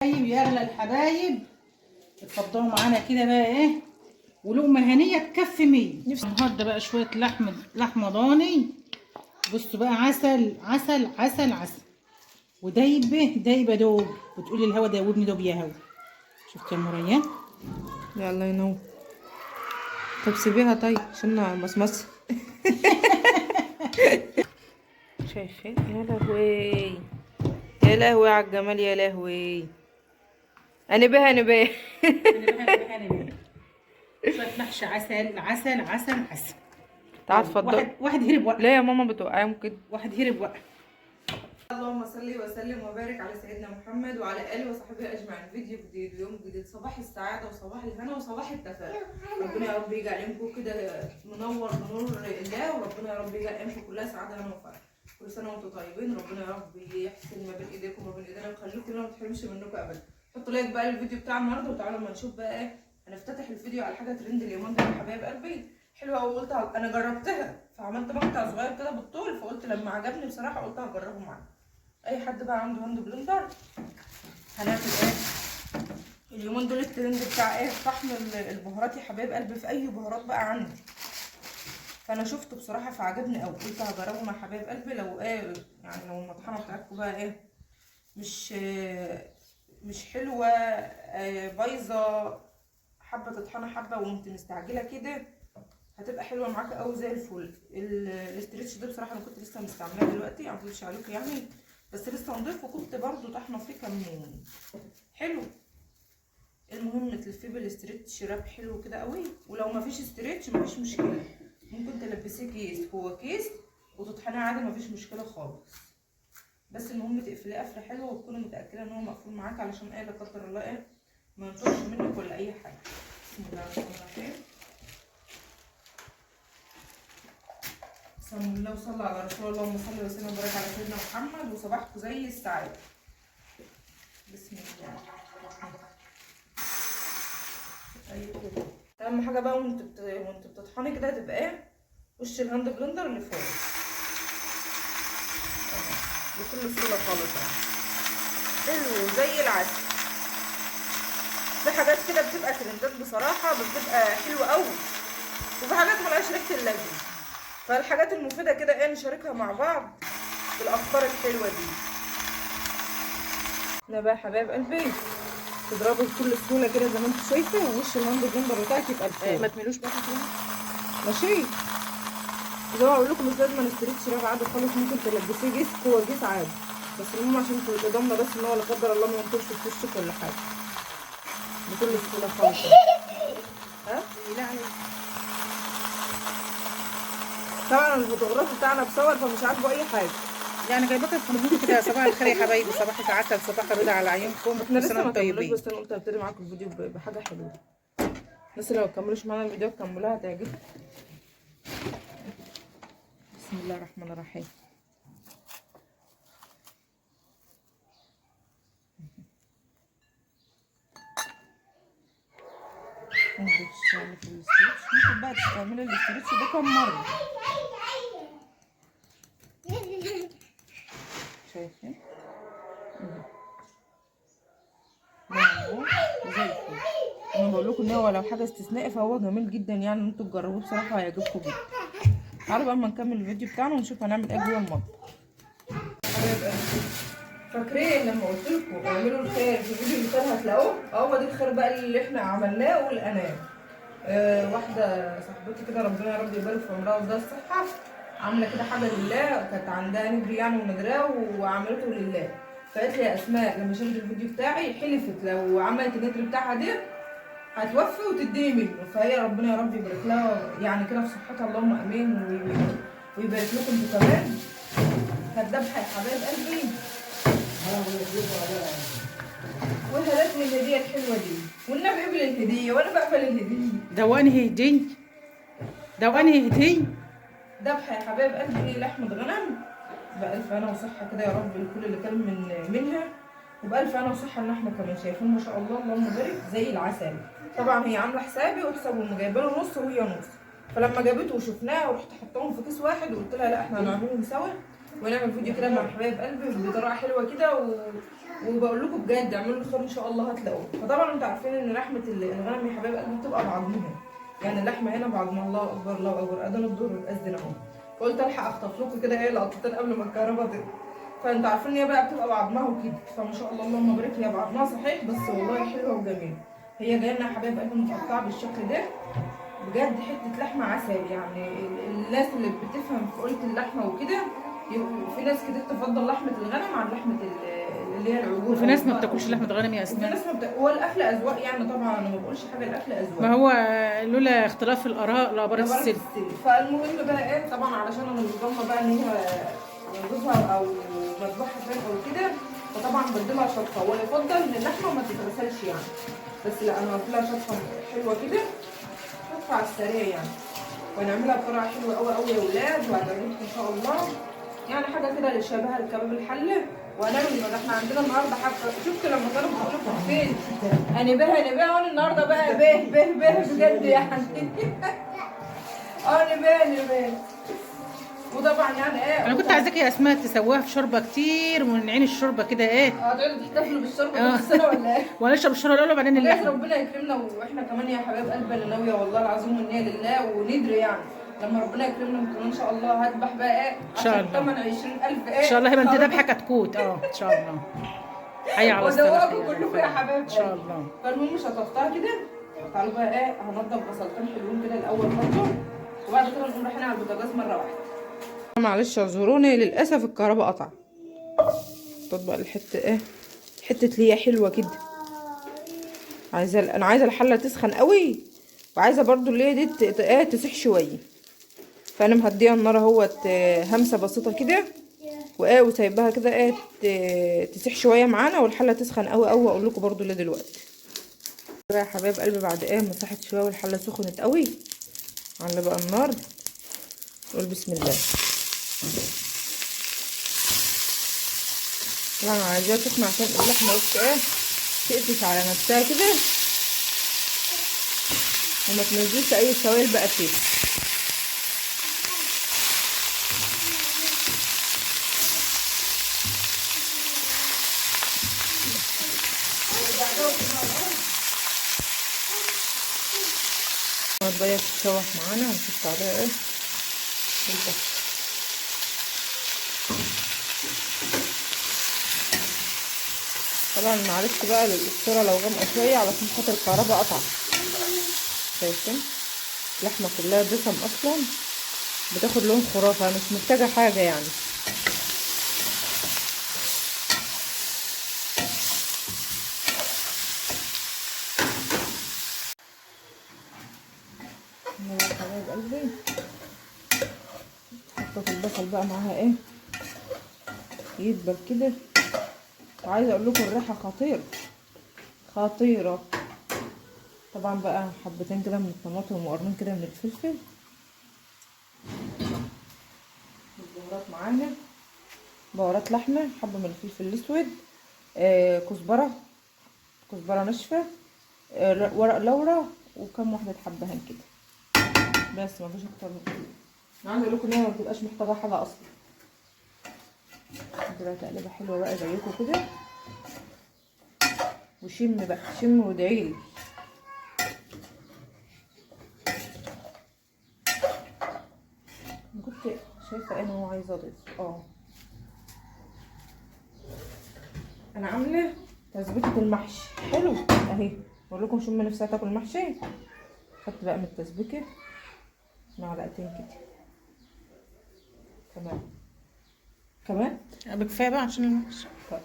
طيب يا اغلى الحبايب اتفضلوا معانا كده بقى ايه ولقمه هنيه تكفي 100. النهارده بقى شوية لحمه ضاني. بصوا بقى عسل عسل عسل عسل ودايبه دايبه دوب، بتقولي الهوا دوبني دوب يا هوا. شفت يا مريم؟ يا الله ينور. طب سيبيها طيب عشان مصمص. شايفين؟ يا لهوي يا لهوي على الجمال، يا لهوي. انا بها انا بها شوية محشي عسل عسل عسل عسل. تعال اتفضل. واحد هرب وقع. لا يا ماما بتوقعيهم كده. واحد هرب وقع. اللهم صل وسلم وبارك على سيدنا محمد وعلى اله وصحبه اجمعين. فيديو جديد ويوم جديد، صباح السعادة وصباح الهنا وصباح التفاؤل. ربنا يا رب يجعل يومكم كده منور بنور الله، وربنا يا رب يجعل ايامكم كلها سعادة هنا وفرح. كل سنة وانتم طيبين. ربنا يا رب يحسن ما بين ايديكم وما بين ايدينا ويخليكم لنا، ما تحرمش منكم ابدا. حطوا like بقى للفيديو بتاع النهارده، وتعالوا اما نشوف بقى ايه. هنفتتح الفيديو على حاجة ترند اليومين دول يا حبايب قلبي، حلوة قوي. قلت انا جربتها، فعملت مقطع صغير كده بالطول، فقلت لما عجبني بصراحة قلت هجربه معاكم. اي حد بقى عنده hand blender هنعمل ايه اليومين دول؟ الترند بتاع ايه؟ طحن البهارات يا حبايب قلبي، في اي بهارات بقى عندي. فانا شفته بصراحة فعجبني قوي، قلت هجربه مع حبايب قلبي. لو ايه يعني لو المطحنه بتاعتكم بقى ايه مش حلوة، بايظة، حابة تطحنها حبه وانت مستعجلة كده، هتبقى حلوة معاك قوي زي الفل. ال stretch ده بصراحة انا كنت لسه مستعملاه دلوقتي، ما اكذبش عليكم يعني، بس لسه نضيف، وكنت برضو طحنه فيه كمون حلو. المهم تلفيه بال stretch wrap حلو كده قوي، ولو مفيش stretch مفيش مشكلة، ممكن تلبسيه كيس جوه كيس وتطحنيه عادي، مفيش مشكلة خالص. بس المهم تقفليه قفله حلوة وتكوني متاكدة ان هو مقفول معاك، علشان ايه لا قدر الله ايه ما ينطرش منك ولا اي حاجة. بسم الله الرحمن الرحيم. بسم الله وصلى على رسول الله، اللهم صل وسلم وبارك على سيدنا محمد. وصباحكم زي السعادة. بسم الله. ايوه كده. اهم حاجة بقى وانت بتطحني كده تبقى ايه وش ال hand blender اللي فوق بكل سهولة خالص، حلو زي العسل. في حاجات كده بتبقى ترندات بصراحة، بتبقى حلوة قوي، وفي حاجات ملهاش ريحه اللازمة. فالحاجات المفيدة كده ايه نشاركها مع بعض في الافكار الحلوة دي. انا بقى حبايب قلبي تضربه بكل سهولة كده زي ما انتم شايفه، ووش ال hand blender بتاعك يبقى لفوق، ما تملوش بقى كده ماشي. زي ما بقول لكم مش لازم stretch wrap عادي خالص، ممكن تلبسيه كيس جوه كيس عادي، بس المهم عشان تبقي ضامنه بس ان هو لا قدر الله ما ينطرش في وشك ولا حاجة، بكل سهولة خالص. ها لا عليك. طبعا ال photographer بتاعنا بصور فمش عاجبه اي حاجة يعني جايباك الفنون كده. صباح الخير يا حبايبي، صباحك عسل، صباح الرضا على عيونكم. احنا لسه ما كملناش، بس انا قلت هبتدي معاكم الفيديو بحاجة حلوة. الناس اللي ما كملوش معانا الفيديو كملوها هتعجبكم. بسم الله الرحمن الرحيم. في ال stretch ممكن بقى تستعملي ال stretch ده كم مرة، شايفين؟ زي الفل. انا بقول لكم ان هو لو حاجة استثنائي فهو جميل جدا، يعني انتوا تجربوه بصراحة هيعجبكم جدا. تعالوا بقى اما نكمل الفيديو بتاعنا ونشوف هنعمل ايه جوه المطبخ. فاكرين لما قلت لكم اعملوا الخير في الفيديو اللي فات هتلاقوه؟ هو ده الخير بقى اللي احنا عملناه ولقيناه. واحدة صاحبتي كده ربنا يا رب يبارك في عمرها ويديها الصحة، عامله كده حاجة لله، كانت عندها نجري يعني وندراه وعملته لله. فقالت لي يا اسماء لما شافت الفيديو بتاعي حلفت لو عملت الندر بتاعها ده هتوفي وتديني منه. فهي ربنا يا رب يبارك لها يعني كده في صحتها، اللهم امين، ويبارك لكم انتوا كمان. كانت ذبحه يا حبايب قلبي وهدتني الهدية الحلوة دي، والنبي قبل الهدية وانا بقبل الهدية. ده وانهي هديه؟ ده وانهي هديه؟ ذبحه يا حبايب قلبي لحمه غنم بألف هنا وصحة كده يا رب لكل اللي كان منها، وبألف هنا وصحة ان احنا كمان شايفين ما شاء الله اللهم بارك زي العسل. طبعا هي عامله حسابي وحسابهم، جايبه له نص وهي نص، فلما جابته وشفناه ورحت حطاهم في كيس واحد وقلت لها لا احنا هنعملهم سوا. ونعمل فيديو كده مع حبايب قلبي بطريقة حلوة كده وبقول لكم بجد اعملوا الخير ان شاء الله هتلاقوه. فطبعا انتوا عارفين ان لحمه الغنم يا حبايب قلبي بتبقى بعظمها، يعني اللحمة هنا بعظمها. الله اكبر الله اكبر، اذان الظهر اتاذن اهو، فقلت الحق اخطف لكم كده ايه لقطتين قبل ما الكهرباء تقطع. فانتوا عارفين ان هي بقى بتبقى بعظمها وكده، فما شاء الله اللهم بارك، هي بعظمها صحيح بس والله حلوة وجميلة. هي جاية لنا يا حبايب قلبي متقطعه بالشكل ده، بجد حتة لحمه عسل. يعني الناس اللي بتفهم في قلة اللحمة وكده، في ناس كتير تفضل لحمه الغنم عن لحمه اللي هي العجول، وفي ناس ما بتاكلش لحمه غنم يا اسماء. وفي ناس ما هو الاكل اذواق يعني، طبعا انا ما بقولش حاجة، الاكل اذواق. ما هو لولا اختلاف الاراء لابارت السلم. فالمهم بقى ايه، طبعا علشان انا مش ضامنه بقى ان هي جوزها او مذبوحها فين او كده، فطبعا بديلها شطه، ويفضل ان اللحمة ما تتغسلش يعني، بس لا انا هديلها شطه حلوة كده، شطه على السريع يعني، وهنعملها بطريقة حلوة قوي قوي يا ولاد، وهتعجبكم ان شاء الله. يعني حاجة كده اللي شبه الكباب الحلة. وهنعمل احنا عندنا النهارده حفلة، شفت لما كانوا بيقولوا في الفيل انا به انا به، وانا النهارده بقى به به به بجد يعني انا به انا به. وطبعا يعني ايه، انا كنت عايزاك يا اسماء تسويها في شوربة كتير، ونعين الشوربة كده ايه، تقعدوا تحتفلوا بالشوربه كل سنة ولا ايه؟ ونشرب الشوربة الاول وبعدين اللحمة. ربنا يكرمنا واحنا كمان يا حبايب قلبي، انا ناوية والله العظيم والنية لله وندري يعني لما ربنا يكرمنا كمان ان شاء الله هذبح بقى ايه ان شاء الله 8 20000 ايه ان شاء الله، هيبقى انت ذبحه كتكوت ان شاء الله. حي على الصلاة ودوقكم كلكم يا حبايب ان شاء الله. فالمهم شطفتها كده، تعالوا بقى ايه هنضف بصلتين حلوين كده الاول برضه، وبعد كده نقوم رايحين على البوتاجاز مرة واحدة. معلش اعذروني للاسف الكهرباء قطع. تطبق الحتة ايه، حتة ليا حلوة كده، عايزه انا عايزه الحلة تسخن قوي، وعايزه برضو اللي هي دي ايه تسيح شوية، فانا مهديه النار اهوت همسة بسيطة كده، وايه وسايباها كده ايه تسيح شوية معانا، والحله تسخن قوي قوي. اقول لكم برضو اللي دلوقتي يا حبايب قلبي بعد ايه مسحت شوية والحله سخنت قوي، على بقى النار نقول بسم الله. طبعا انا عايزاها تسخن عشان اللحمة بس ايه تقفش على نفسها كده، وما تنزلش اي سوائل بقى فيها. بقى تتشوح معانا، هنحط عليها ايه البصل. طبعا معلش بقى للصورة لو غامقة شوية علشان خاطر الكهرباء قطع. شايفين اللحمة كلها دسم اصلا، بتاخد لون خرافة، مش محتاجة حاجة يعني. يا حبايب قلبي حطيت البصل بقى معاها ايه يدبل كده، وعايزه اقول لكم الريحة خطيرة خطيرة. طبعا بقى حبتين كده من الطماطم وقرنين كده من الفلفل، البهارات معانا بهارات لحمه، حبه من الفلفل الاسود، كزبره، كزبره ناشفة، ورق لورا، وكم واحدة حبهان كده بس، ما فيش اكتر من كده. انا عايزه اقول لكم ان هي ما بتبقاش محتاجه حاجة اصلا. اديلها تقليبه حلوة بقى زيكم كده، وشم بقى شم وادعيلي. انا كنت شايفه انا هو عايزه اضيف انا عامله تسبيكه المحشي حلو اهي، بقول لكم شم نفسها تاكل محشي. خدت بقى من التسبيكه معلقتين كده، تمام كمان بكفايه بقى عشان المحشي. طيب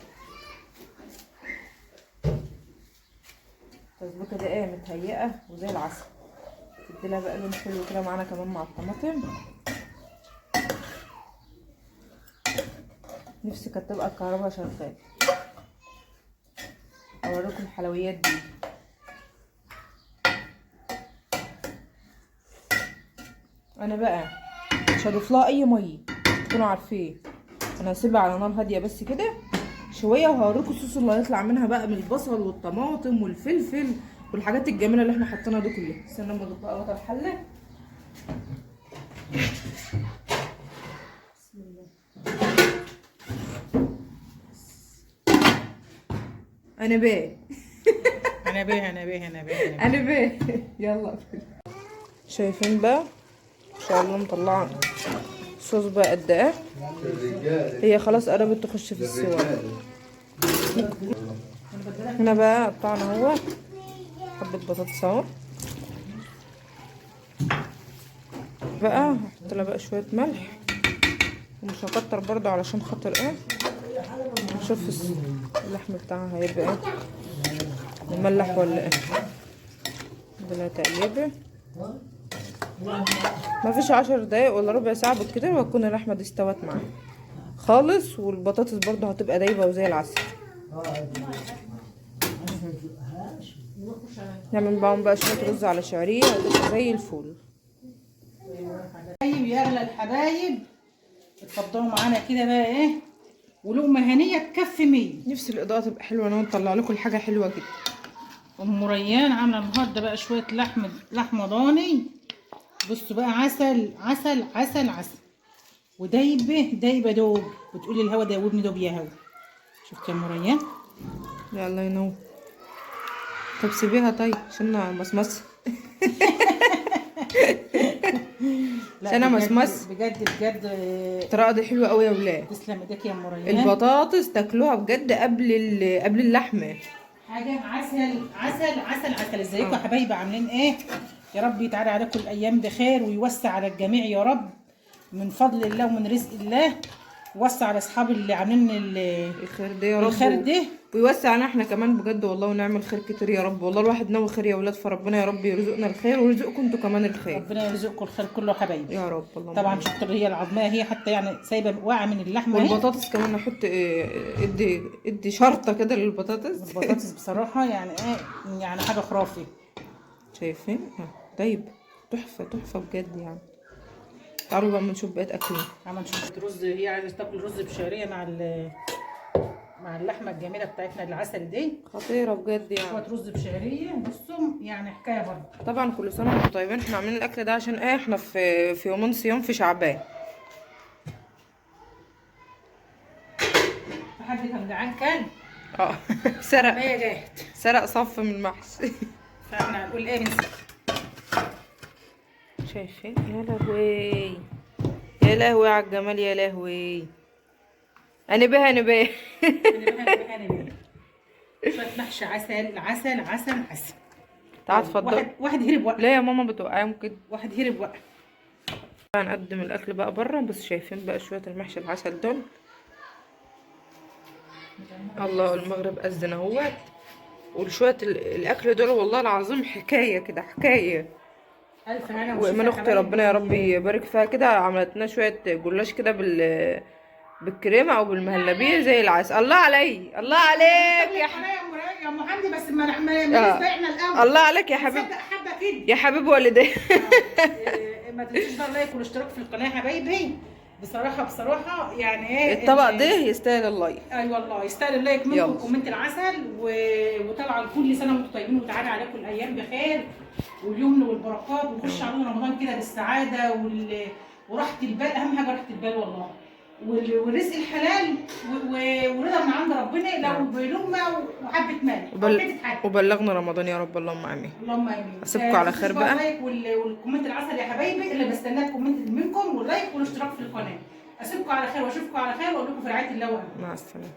التسبيكه دي ايه متهيئه وزي العسل، تديلها بقى لون حلو كده معانا كمان مع الطماطم. نفسي كانت تبقى الكهرباء شغالة اوريكم الحلويات دي. انا بقى مش هضيف لها اي مية، تكونوا عارفين انا هسيبها على نار هادية بس كده شوية، وهوريكم الصوص اللي هيطلع منها بقى من البصل والطماطم والفلفل والحاجات الجميلة اللي احنا حطيناها دي كلها. استنى اما اجيب بقى غطا الحلة. بسم الله. انا بيه انا بيه انا بيه انا بيه انا بيه. يلا شايفين بقى ان شاء الله مطلعه صوص بقى قد ايه، هي خلاص قربت تخش في السوا. هنا بقى قطعنا اهو حبه بطاطس اهو بقى، هحط لها بقى شوية ملح ومش هكتر برضو علشان خاطر ايه، نشوف اللحم بتاعها هيبقى ايه، مملح ولا ايه. اديلها تقليبه، ما فيش 10 دقايق ولا ربع ساعة بالكتير وهتكون اللحمة دي استوت معانا خالص، والبطاطس برضو هتبقى دايبه وزي العسل. نعمل معاهم بقى شوية رز على شعرية هتبقى زي الفل. طيب يا اغلى الحبايب اتفضلوا معانا كده بقى ايه، ولقمه هنيه تكفي 100. نفسي الاضاءة تبقى حلوة انا نطلع لكم الحاجة حلوة كده. ام ريان عامله النهارده بقى شوية لحمه ضاني. بصوا بقى عسل عسل عسل عسل، ودايبه دايبه دوب، بتقولي الهوا دوبني دوب يا هوا. شفت يا ام ريان؟ يا الله ينور. طب سيبيها طيب عشان مصمص. لا انا بجد- مصمص. بجد بجد الطريقة دي حلوة قوي يا ولاد. تسلم ايديك يا ام ريان. البطاطس تاكلوها بجد قبل اللحمة. حاجة عسل عسل عسل عسل. ازيكم يا حبايبي عاملين ايه؟ يا رب يتعالى عليكم الايام بخير ويوسع على الجميع يا رب من فضل الله ومن رزق الله، ووسع على اصحاب اللي عاملين الخير ده يا رب، الخير ده ويوسع علينا احنا كمان بجد والله، ونعمل خير كتير يا رب. والله الواحد ناوي خير يا ولاد، فربنا يا رب يرزقنا الخير ويرزقكم انتوا كمان الخير. ربنا يرزقكم الخير كله يا حبايبي يا رب. اللهم طبعا آمين. شفتوا اللي هي العظميه هي حتى يعني سايبه واقعه من اللحمة اهي. والبطاطس كمان نحط ادي شرطه كده للبطاطس. البطاطس بصراحة يعني ايه، يعني حاجة خرافي. شايفين؟ طيب تحفة تحفة بجد يعني. تعالوا بقى نشوف بقية اكلنا. عم نشوف رز، هي عايزه تاكل رز بشعريه مع اللحمة الجميلة بتاعتنا العسل دي. خطيرة بجد يعني. شوية رز بشعريه بصوا يعني حكاية برضه. طبعا كل سنة وانتم طيبين. احنا عاملين الاكل ده عشان ايه، احنا في يومين صيام في شعبان. في حد كان جعان كان سرق هي جات، سرق صف من المحشي. فاحنا هنقول ايه بنسرق. شايفين؟ يا لهوي يا لهوي على الجمال، يا لهوي. انا بيه انا بيه. انا بيه. شوية محشي عسل عسل عسل عسل. تعال اتفضل. واحد هرب وقع. لا يا ماما بتوقعيهم كده. واحد هرب وقع. هنقدم الاكل بقى بره. بس شايفين بقى شوية المحشي العسل دول. الله المغرب اذن اهوت، وشوية الاكل دول والله العظيم حكاية كده حكاية. الف هنا وايمان اختي ربنا يا رب يبارك فيها كده، عملت لنا شوية جلاش كده بالكريمه او بالمهلبيه زي العسل. الله علي الله عليك يا يا ام حمدي، بس ما ما الاول. الله عليك يا حبيب حبه كده يا حبيب والدي. ما تنسوش بقى ال like والاشتراك في القناة يا حبايبي. بصراحة يعني ايه الطبق ده يستاهل ال like. اي والله يستاهل ال like منكم، comment العسل وطبعا كل سنة وانتم طيبين، وتعالى عليكم الايام بخير واليمن والبركات، ونخش علينا رمضان كده بالسعادة وراحة البال. اهم حاجة راحة البال والله، والرزق الحلال ورضا من عند ربنا لو بلقمه وحبه مال وبلغنا رمضان يا رب. اللهم امين. اللهم امين. اسيبكم على خير بقى. ال like وال comment العسل يا حبايبي اللي بستناه comment منكم، وال like والاشتراك في القناة. اسيبكم على خير واشوفكم على خير، واقول لكم في رعاية الله وامنه. مع السلامة.